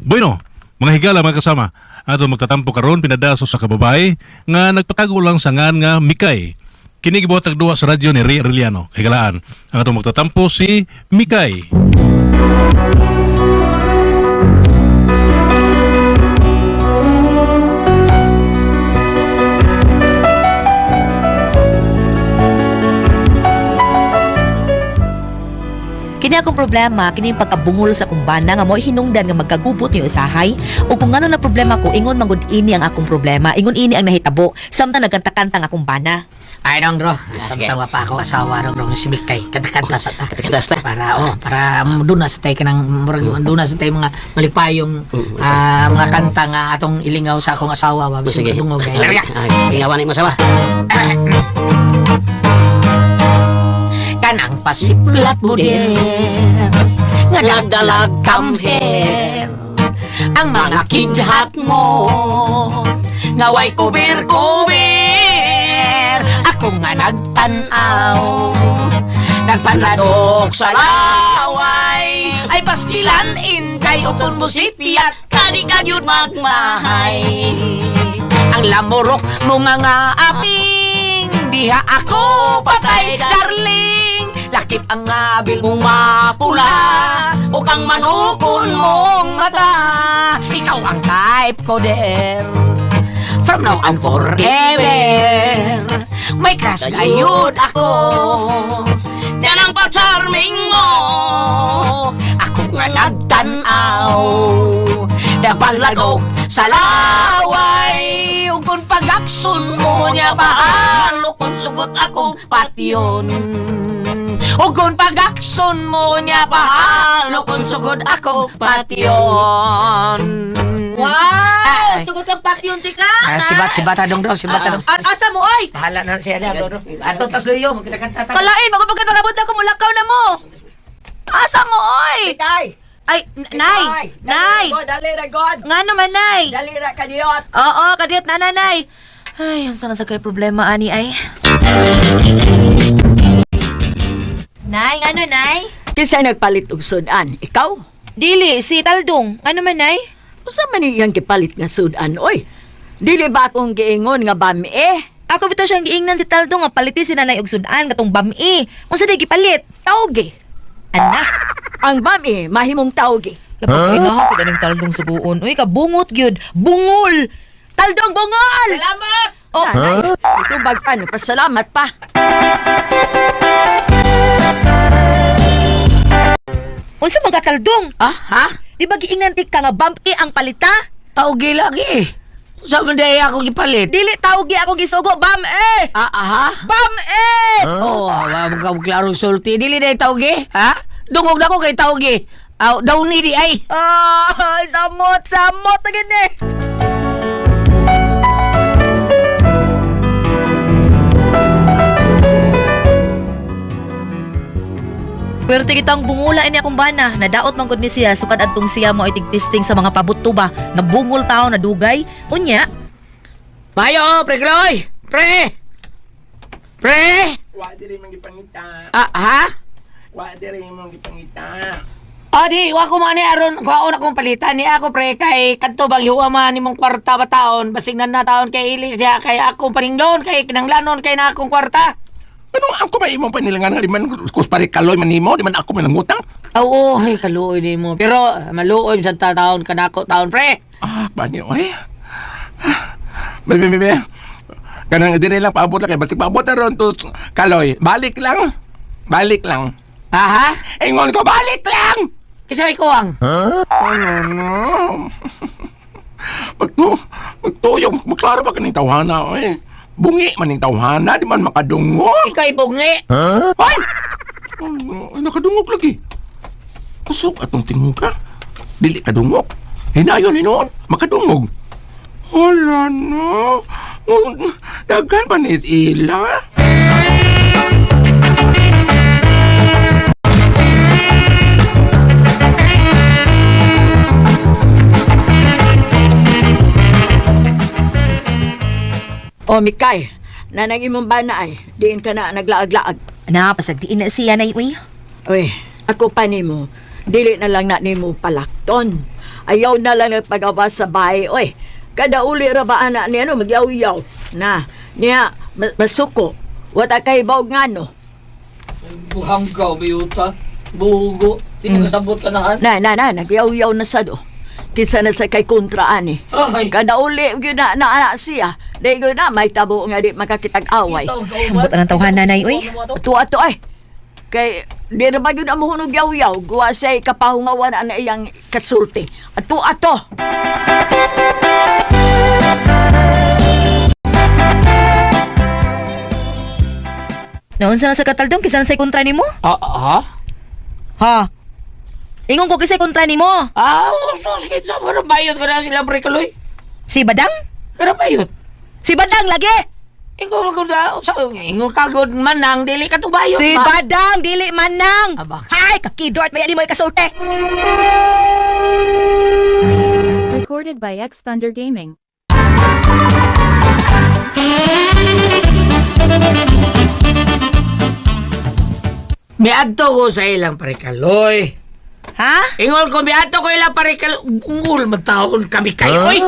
Bueno, mga higala, mga kasama, ato magtatampo karon pinadaso sa kababae nga nagpatago lang sa ngan nga Mikay. Kini gibuhat og duwa sa radyo ni Ray Arellano. Higalaan, ang atong magtatampo si Mikay. Kini akong problema, kini yung pagkabungol sa kumbana nga mo'y hinungdan nga magkagubot ni usahay. O kung ano na problema ko, ingon manggod ini ang akong problema, ingon ini ang nahitabo, samtang nagkanta-kanta ang akong bana. Ay dong bro, samtang wa pa ako asawa dong bro si Mikay. Kanta-kanta sa ta. Kanta-kanta sa ta. Para oh, para doon na sa tay kanang murag doon na sa tay mga malipayong mga kanta nga atong ilingaw sa akong asawa ba. Sige. Dungog kay. Larga. Ingawan mo sawa. Kanang pasiplat mo din nga nagdalag kamher ang mga kidhat mo nga way kubir-kubir, ako nga nagtan-aw nagpanladok sa laway ay pastilan inkay o kung musipiyat kani ka gyud magmahay ang lamurok mo nga nga aping diha ako patay, darling. Lakip ang abil mong mapula o kang manukon mong mata. Ikaw ang type ko der from now and forever. May crush gayud ako. Yan ang pa-charming mo. Ako nga nagtanaw nagpaglagok sa laway. Ug kung pagakson mo niya paalo kung sugot akong patyon. Ug kung pagakson mo niya paalo kung sugod akong patyon. Wow! Ay. Sugot kang patyon, tika! Ah, sibat, sibat dong dong, sibat dong. At asa mo, oy! Bahala na siya na, dong. Ato tas luyo, magkakanta ta. Kalain, magpapagod magabot ako, mulakaw na mo! Asa mo, oy! Kay! Ay, nay! Nay! Dali ra God! Nga naman, nay! Dali ra kadiyot! Oo, kadiyot na, nanay! Ay, ang sana sa kay problema, ani ay. Nay, ngano, nay? Kinsa nagpalit og sudan? Ikaw? Dili, si Taldong. Ano man, nay? Usa man iyang gipalit nga sudan oy? Dili ba akong giingon nga bami eh? Ako bitaw siyang giingnan si Taldong nga paliti si nanay og sudan katong bami. Unsa day gipalit? Tawgi. Anak. Ang bami mahimong tawgi. Lapag huh? inaha ko ganing Taldong subuon. Uy, kabungot gyud. Bungol. Taldong bungol. Salamat! Oh. Nanay, itubag pa, pasalamat pa. Unsa man ka Taldong? Ah, ha? Di ba giingnan ti ka nga bami ang palita? Tawgi lagi eh. Sa man day ako gipalit. Dili tawgi ako gisugo bam eh. Ah, aha. Bam eh. Oh, wa mo ka klaro sulti. Dili day tawgi, ha? Dungog na ko kay tawgi. Aw, daw ni di ay. Ay, samot, samot na gini. Pero kitang bungula ini akong bana, nadaot man gud ni siya sukad adtong siya mo itig-testing sa mga pabuto ba, nabungol tao nadugay. Unya, Mayo, pre Kloy. Pre. Pre. Wa diri mong gipangita. Ah, ha? Wa diri mong gipangita. Ah, di, wa ko man ni aron, kuhaon akong palitan ni ako pre kay kadto bang yuwa man nimong kwarta ba taon, basig na na taon kay ilis diha kay akong paninglon kay kinanglanon kay na akong kwarta. Anong ako may imong panilangan nga di man kus pare kaloy man nimo, di man ako manangutang. Aw, oh, ay kaluoy nimo. Pero maluoy sa taon kanako taon pre. Ah, bani oy. Be be be, be. Kanang diri lang paabot lang kay basig paabot na ron to kaloy. Balik lang. Balik lang. Aha. Ingon ko balik lang. Kasi may kuwang. Ano no? Magtu magtuyog, maklaro ba kaning tawhana oy? Bungi man ning tawhana, di man makadungog. Ika'y bungi. Ay! Ay, nakadungog lagi. Kusog atong tingog ka. Dili kadungog. Hinayon hinoon, makadungog. Wala no. Daghan pa ni sila. O Mikay, nanang imong bana ay, diin ka na naglaag-laag. na pasagdiin na siya nay uy. Uy, ako pa nimo, dili na lang na nimo palakton. Ayaw na lang nagpagawa sa bahay, oy. Kada uli ra ba ana niya no magyaw-yaw. Na, niya masuko. Wala kay baog ngano. Buhanggaw, biyuta. Bugo. Sino kasabot ka na, han? Na, na, na, nagyaw-yaw na sa do. Kinsa na sa kay kontra ani. Ay. Kada uli gyud na na ana siya. Di gyud na may tabo nga di makakitag-away. Ambot anang tawhan, nanay, uy. Tuwa to ay. Kay di na ba gyud ang muhunog yaw-yaw, guwa say kapahungawan ana iyang kasulti. Ato ato. Naunsa na sa kataldong kinsa na say kontra nimo? Ah, ah? Ha? Ingon ko kisay kontra nimo. Ah, sus, kinsa mo na bayot ka na sila, pre Kaloy. Si Badang? Kana bayot. Si Badang lagi. Ingon ko na, sa ingon ka gud manang dili ka tubayot Si ba? Badang dili manang. Aba. Hay, kakidort may mo ikasulti. Recorded by X Thunder Gaming. Miadto ko sa ilang pre Kaloy. Ha? Ingon ko miadto ko ilang pre Kaloy. Ungol man taon kami kayo, oy.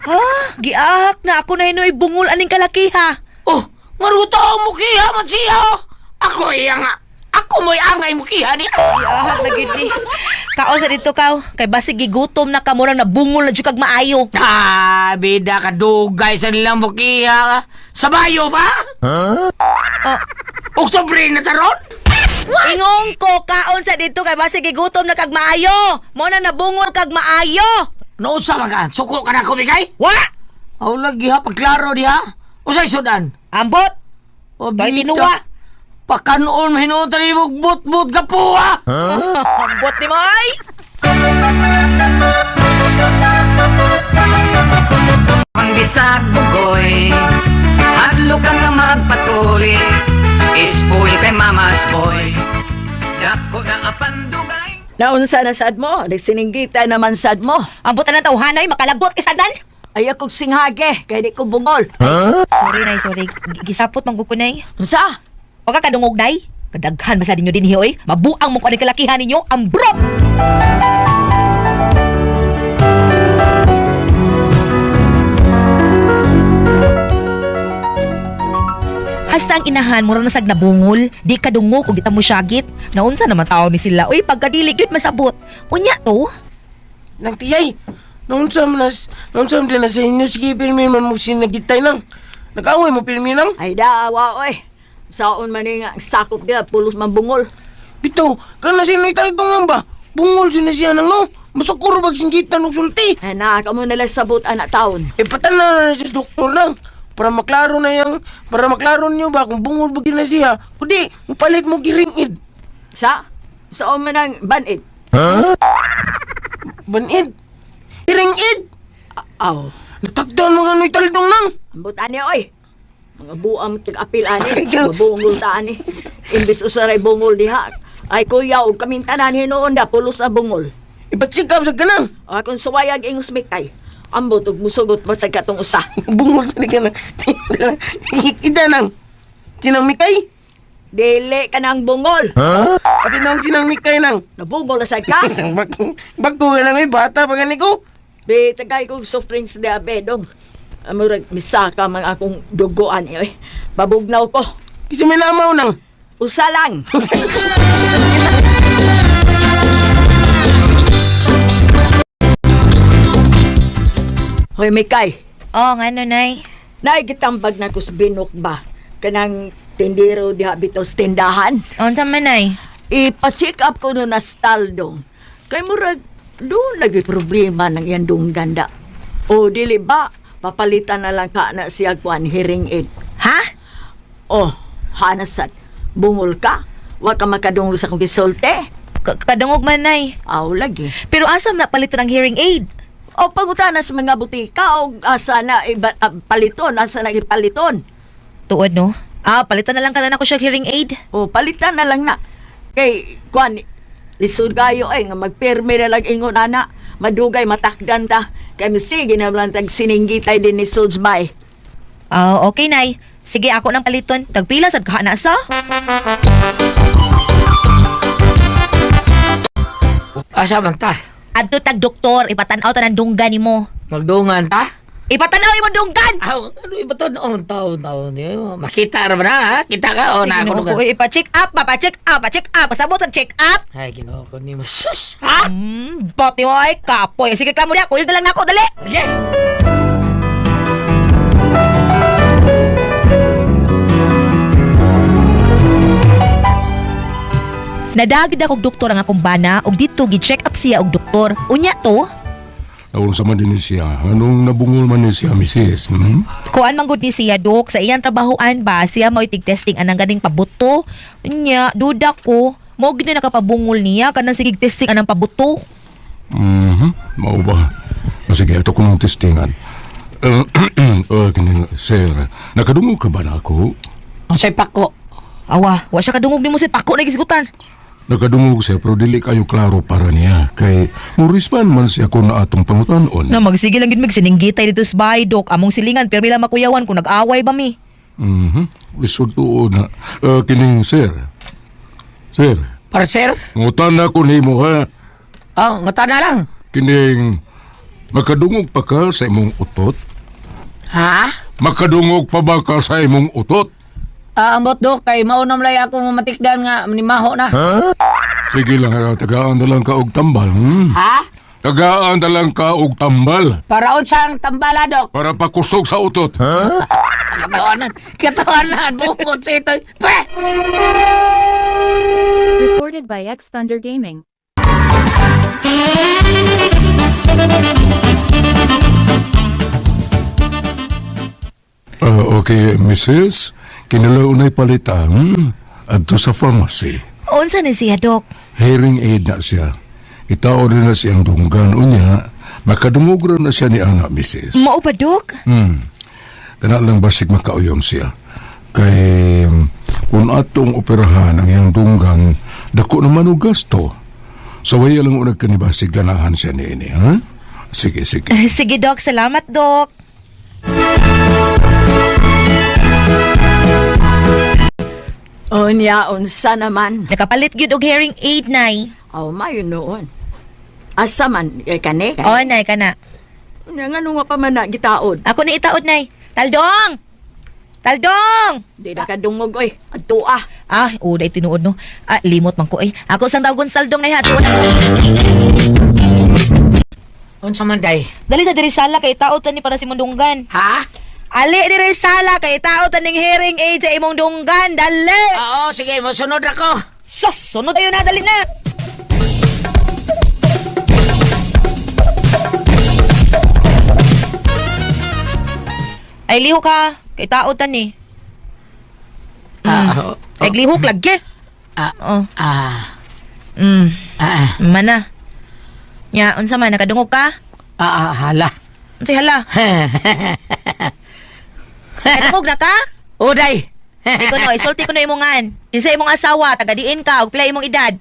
Ha? Giahak na ako na hinoy bungol aning kalaki ha. Oh, maruto mo kiha man siya. oh. Ako iya nga. Ako mo'y angay mo kiha niya. Giahak na gid ni. Kaon sa dito kaw, kay basig gigutom na ka murang nabungol na jud kag maayo. Ah, bida ka dugay sa nilang bukiha. Sa bayo ba? Oh, Oktubre na taron? Ingong ko kaon sa dito kay basig gigutom na kag maayo. Mo na nabungol kag maayo. Nausa man ka? Suko ka na kumikay? Wa! Aw lagi ha, pagklaro diha. Usay sudan. Ambot. O Kay tinuwa. Pakanoon hinuon tani mo but-but ka po ha. Ambot ni mo ay. Ang bisag bugoy Hadlo ka nga magpatuli Ispoil kay mama's boy Dako na apandugay Naunsa na sad mo, nagsininggita naman sad mo. Ambot na tawhanay makalagot kay sadan. Ay akong singhage, kay di ko bungol. Sorry nay, sorry. Gisapot man gud ko nay. Unsa? Wa ka kadungog nay. Kadaghan man sa ninyo dinhi oy. Mabuang mo ko aning kalakihan ninyo. Ambrot. Hasta ang inahan mura na sag nabungol, di kadungog og di mo syagit. Naunsa naman tao ni sila? Uy, pagkadili gyud masabot. Unya to. Nang tiyay, naunsa man nas, naunsa man din na sa inyo, sige, pirmi man mo sinagitay nang. Nag-away mo pirmi nang. Ay dawa oy. Saon man ni nga ang sakop diha pulos man bungol. Bitaw, kana sinay tong ba? Bungol siya na siya nang no. Masukuro bag singgitan og sulti. Ay na kamo nila sabot anak taon. E patan na na siya sa doktor nang. Para maklaro na yang, para maklaro niyo ba kung bungol ba gina siya. Kundi, mupalit mo giringid. Sa? Saon man ang banid? Banid. Giringid. Aw. Natagdan mo nga taldong nang. Ambot ani oy. Mga buam tag-apil ani, mabungol ta ani. Imbis usaray bungol diha. Ay kuya, og kaming tanan hinuon da pulos na bungol. Ipatsikap sa ganang. Akong suwayag ingos mikay. Ambot og musugot ba sa katong usa. Bungol talaga nang. Ida nang. Sinang Mikay? Dili ka nang bungol. Pati nang sinang Mikay nang. Nabungol na sad ka. Bako ka lang ay bata pa gani ko. Be, tagay kong soft drinks di abedong. Murag misaka man akong dugoan eh. Babugnaw ko. Kasi may namaw nang. Usa lang. Hoy, Mikay. Oh, ngano nay? Naigitambag na ko sa binok ba? Kanang tindero diha bitaw sa tindahan. Unsa man nay? Ipa-check up ko no na staldong. Kay murag doon lagi problema ng iyang ganda. O dili ba papalitan na lang ka na siya kuan hearing aid. Ha? Oh, hanasad. Bungol ka. Wa ka makadungog sa akong gisulti. Kadungog man nay. Aw lagi. Pero asa man na paliton ang hearing aid? O pangutana sa mga butika o asa na iba, paliton, asa na ipaliton. Tuod no? Ah, palitan na lang kanan ako siya hearing aid. O palitan na lang na. Kay kuan lisod kayo ay nga magpirmi na lang ingon ana. Madugay matakdan ta. Kay sige na lang tag sininggitay din ni Sudsbay. Ah, okay nay. Sige, ako nang paliton. Tagpila sad ka na sa? Asa man ta? Adto tag doktor, ipatan-aw ta ng dunggan nimo. Magdungan ta? Ipatan-aw imong dunggan. Aw, ano iba to? Oh, taon, taon. Makita ra ba na, ha? Kita ka? Oh, na ako Ginoo ko, eh, ipa-check up, pa-check up, pa-check up, pasabot ang check up. Ay, ginoo ko ni mo. Sus! Ha? Bati mo ay kapoy. Sige ka mo diya, kuyog na lang nako, dali. Sige! Nadagid akong doktor ang akong bana ug didto gi-check up siya og doktor. Unya to, Naunsa man din ni siya. Anong nabungol man ni siya, misis? Hmm? Kuan man gud ni siya dok sa iyang trabahoan ba siya mo'y tig-testing anang ganing pabuto. Nya duda ko mo gid na nakapabungol niya kanang sige testing anang pabuto. Mao ba? O sige, ito ko nung testingan. Kini, sir, nakadungog ka ba na ako? Ang say pako. Awa, wa siya kadungog nimo si pako na gisgutan. Nakadungog siya pero dili kayo klaro para niya. Kay murispan man siya kung na atong pangutanon. Na magsige lang gid mig sininggitay dito sa bahay dok. Among silingan pero lang makuyawan kung nag-away ba mi. Lisod tuod na. Kining sir. Sir, Para sir? ngutan na ko nimo ha. Oh, ngutan na lang. Kining makadungog pa ka sa imong utot? Ha? Makadungog pa ba ka sa imong utot? Ah, ambot dok, kay maunam lay ako matikdan nga nimaho na. Sige lang, tagaan na lang ka og tambal. Hmm? Ha? Tagaan na lang ka og tambal Para unsang tambala dok? para pakusog sa utot. Katawanan, katawanan, bukod sa ito. Pweh! Recorded by X Thunder Gaming. Okay, Mrs. Kinalaw na'y palitan adto sa pharmacy. Unsa ni siya dok? Hearing aid na siya. Itao rin na siyang dunggan unya, makadungog ra na siya ni ana, Mrs. Mao ba dok? Kana lang basig makauyon siya. Kay kung atong operahan ang iyang dunggan, dako naman og gasto. Sa waya lang unag kanibasig ganahan siya niini, ha? Sige, sige. Sige dok, salamat dok. Unya, unsa naman. Nakapalit gyud og hearing aid nay. Aw, mayo noon. Asa man, eh, kani? Oh nay kana. Unya, nga nung pa man na gitaod. Ako ni itaod nay. Taldong. Taldong. Di na kadungog, oy. Adto ah. Ah, uday tinuod no. Ah, limot man ko eh. Ako sang tawgon saldong nay ha. Tuon na. Unsa man day? Dali sa diri sala kay taod tani para si mundunggan. Ha? Ali diri sala kay taod taning hearing aid sa imong dunggan. Dali. Oo, sige, mosunod ako. Sus, sunod tayo na dali na. Ay lihok ka, kay taod tani. Ah, oh, Ay lihok lagi. Ah. Oh. ah, Ah, Mana. Nya, unsa man nakadungog ka? ah, ah, hala. Unsay hala? Nakadungog na ka? Uday! Di ko no, isulti ko na imong ngan. Kinsa imong asawa, taga diin ka, ug pila imong edad.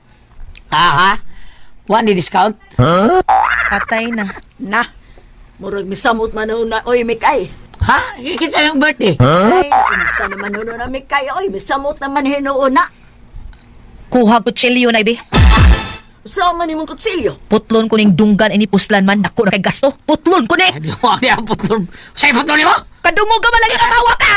Ah, ha? Wa ni discount? Patay na. Na. Murag misamot man na, oy, mikay. Ha? Kinsa yung birthday? Ay, unsa naman noon na mikay, oy. Misamot naman hinuon na. Kuha ko chilyo na ibi. Sa man imong kutsilyo. Putlon ko ning dunggan ini puslan man nako na kay gasto. Putlon ko ni. Ay, wa ni ang putol. Say putol nimo? Kadungog ka man lagi katawa ka.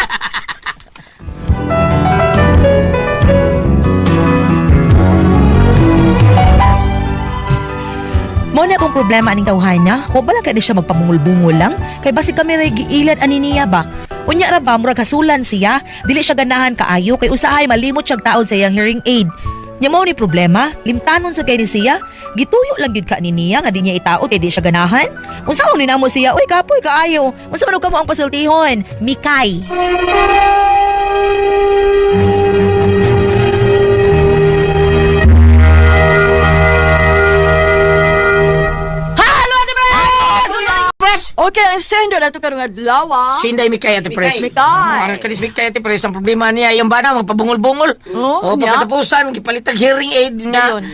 Mo na akong problema aning tawhana. Wa ba lang kay di siya magpabungol-bungol lang? Kay basi kami ray giilad ani niya ba? Unya ra ba murag hasulan siya? Dili siya ganahan kaayo kay usahay malimot siyag taod sa iyang hearing aid. Nya mao ni problema, limtanon sa kay ni siya. Gituyo lang gyud ka ni niya nga di niya itaod kay di siya ganahan. Unsa ni namo siya? Uy kapoy kaayo. Unsa man og kamo ang pasultihon? Mikay. Halo, Ate Pres! Uy, Pres! Okay, ang sender nato karong adlaw. Sinday Mikay, Ate Pres. Mikay. Ang kanis Mikay, Ate Pres, ang problema niya, yung bana, magpabungol-bungol. Oh, O, niya? pagkatapusan, gipalitag hearing aid nga. Ayun.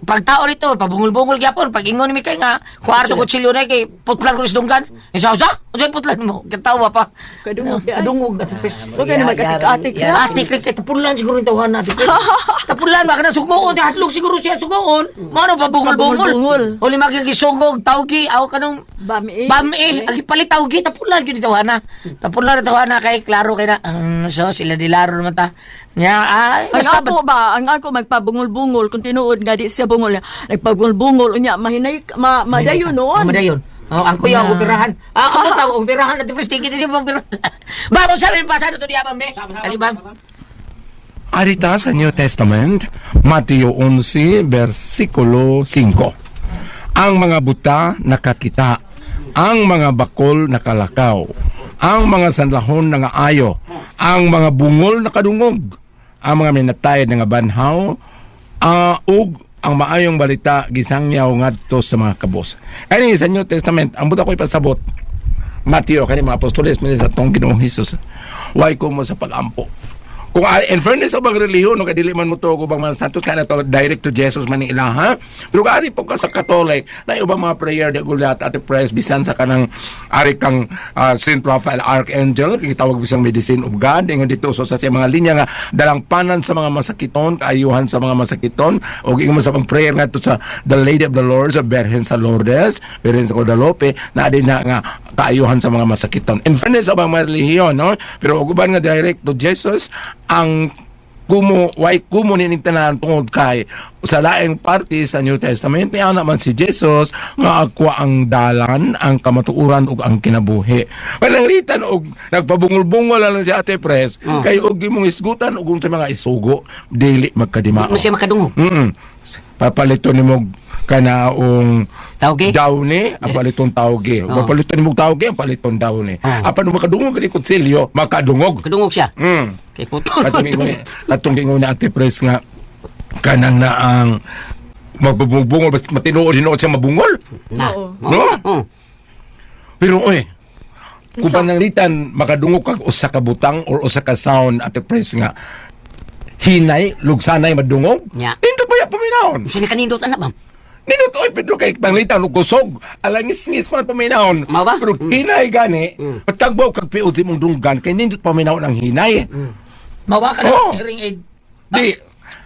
Pagtao rito, pabungol-bungol gyapon. Pag ingon ni Mikay nga, kwarto kutsilyo na kay putlan ko sa dunggan. Isa, usa, usa putlan mo. Katawa pa. Kadungog yan. Kadungog, Ate Pres. Okay na mag-atik-atik na. Ate, kay kay tapulan siguro yung tawahan natin. Tapulan, baka na sugoon. Hadlok siguro siya sugoon. Mano pabungol-bungol. Pabungol-bungol. Uli makikisugog, tawgi, aw ka nung Bami. Bami, ang ipalit tawgi, tapulan gyud tawahan na. Tapulan na tawahan na kay klaro kay na. So sila dilaro naman ta. Nya, ay, Ang basta ako ba, ang ako magpabungol-bungol kung tinuod nga di siya bungol. Nagpabungol-bungol unya mahinay ma, madayon noon. Oh, madayon. Oh, ang kuya yeah. Operahan. Ah, ako tawo operahan at prestige siya operahan. Ba, sa rin pasado to diya ba me? Ali ba? Arita sa New Testament, Mateo 11, versikulo 5. Ang mga buta nakakita, ang mga bakol nakalakaw, ang mga sanlahon nangaayo, ang mga bungol nakadungog, ang mga minatay nga banhaw, ug ang maayong balita gisangyaw ngadto sa mga kabos. Kani sa New Testament, ang buta ko ipasabot, Mateo kani mga apostoles man sa tong Ginoong Hesus. Way ko mo sa pagampo. Kung in fairness sa ubang relihiyon, no, kay dili man mo tuo ubang mga santos, kaya na to direct to Jesus man ni ilaha. Pero kung ari po ka sa Catholic, na ubang mga prayer di gulat at press bisan sa kanang ari kang Saint Raphael Archangel, kitawag bisang medicine of God, ingon dito so sa mga linya nga dalangpanan sa mga masakiton, kaayuhan sa mga masakiton, og ingon mo sa pang prayer ngadto sa the Lady of the Lord sa Berhen sa Lourdes, Berhen sa Guadalupe, na din na nga kaayuhan sa mga masakiton. In fairness sa ubang mga relihiyon, no? Pero og uban nga direct to Jesus, ang kumo way kumo ni tanan tungod kay sa laing parte sa New Testament niya naman si Jesus nga ako ang dalan, ang kamatuoran ug ang kinabuhi. Pananglitan og nagpabungol-bungol lang si Ate Pres kay og imong isgutan ug sa mga isugo dili magkadimao. Mo siya makadungog. Papaliton nimo kanaong Tawgi? Downy, ang paliton tawgi. Oh. Papaliton nimo tawgi, ang paliton downy. Oh. Apan makadungog kani kutsilyo, makadungog. Kadungog siya. Kay putol. Katong ingon ni Ate Pres nga kanang na ang magbubungol basta matinuod hinuod siya mabungol. Na. No? Oh. Pero oy, kung pananglitan makadungog kag usa ka butang or usa ka sound, Ate Pres, nga hinay lugsanay madungog. Nya. Nindot ba ya paminahon? Siya ni kanindot anak ba? Nindot oy, pero kay panglitan og kusog, alangis-ngis man paminahon. Mao ba? Pero hinay gani, patagbaw kag piod sa imong dunggan kay nindot paminahon ang hinay. Mawa ka na Oh. hearing aid. Di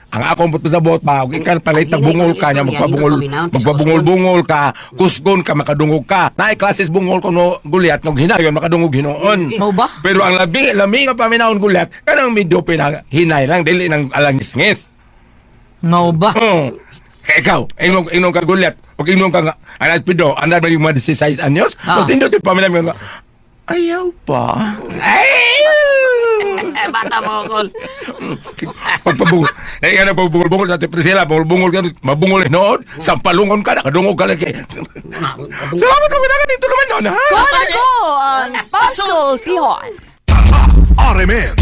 ang akong pasabot ba, og ikaw palit Ang hinay bungol ko ka niya, istorya, magpabungol, nindot paminahon, tas magpabungol-bungol ka, kusgon ka, makadungog ka. Naay klases bungol ko no gulyat nog hinayon makadungog hinuon. Mao ba? Pero ang labi, lami nga paminahon gulyat, kanang medyo pinang hinay lang dili nang alangisngis. Mao ba? Oh. Kaya ikaw, ingon ingon ka gulyat, og ingon ka nga anad pido, anad man yung mga 16 anyos, Ah. mas nindot yung paminahon nga. Ayaw pa. Ay! Eh, bata mo kol. Pagpabungol. Eh, ano, pagbungol-bungol sa Ate Priscilla, bungol-bungol ka, mabungol noon, sampalungon ka, nakadungog ka lagi. Salamat kami na dito naman noon, ha? Kora ko ang Pasultihon. RMN.